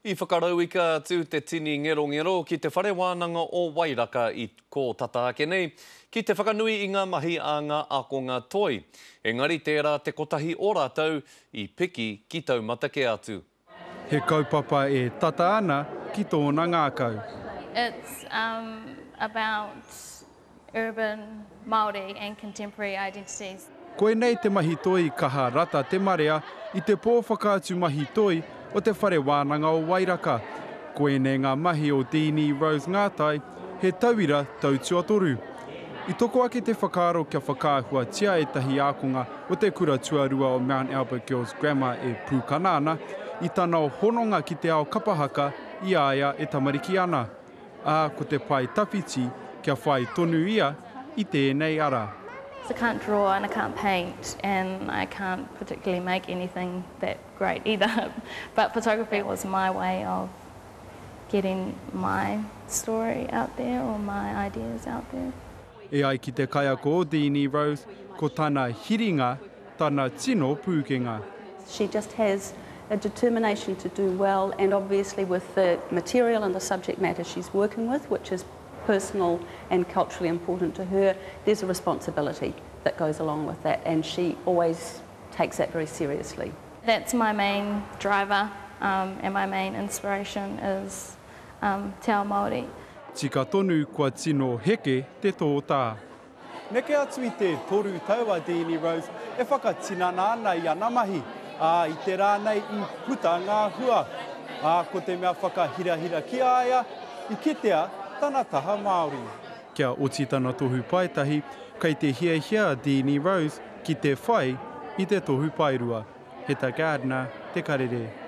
I whakarauika atu te tini ngerongero ki te Whare Wānanga o Wairaka i kō tata ake nei, ki te whakanui i ngā mahi a ngā ākonga toi. Engari tērā te kotahi o rātou i piki ki taumata kē atu. He kaupapa e tata ana ki tōna ngākau. It's about urban Māori and contemporary identities. Koinei te mahi toi kaha rata te marea i te pō whakaatu mahi toi o Te Whare Wānanga o Wairaka. Koinei ngā mahi o Deenie Rose Ngātai, he tauira tau tuatoru. I toko ake te whakaaro kia whakaahuatia ētahi ākonga o te kura tuarua o Mount Albert Girls Grammar e pūkana ana i tana hononga ki te ao kapa haka i a ia e tamariki ana. ā, ko te pae tawhiti kia whai tonu ia i tēnei ara. I can't draw and I can't paint and I can't particularly make anything that great either but photography was my way of getting my story out there or my ideas out there. E ai ki te kaiako o Deenie Rose, ko tana hiringa tana tino pūkenga. She just has a determination to do well and obviously with the material and the subject matter she's working with, which is personal and culturally important to her, there's a responsibility that goes along with that and she always takes that very seriously. That's my main driver um, and my main inspiration is um, te ao Māori. Tika tonu kua tino heke te tōtā. Neke atu i te toru tau a Deenie Rose e whakatinana ana i ana mahi, ā, i te rā nei i puta ngā hua. Ā, ko te mea whakahirahira ki a ia, i kitea tana taha Māori. Kia oti tana tohu paetahi, kei te hiahia a Deenie Rose ki te whai i te tohu paerua. Heta Gardiner, Te Karere.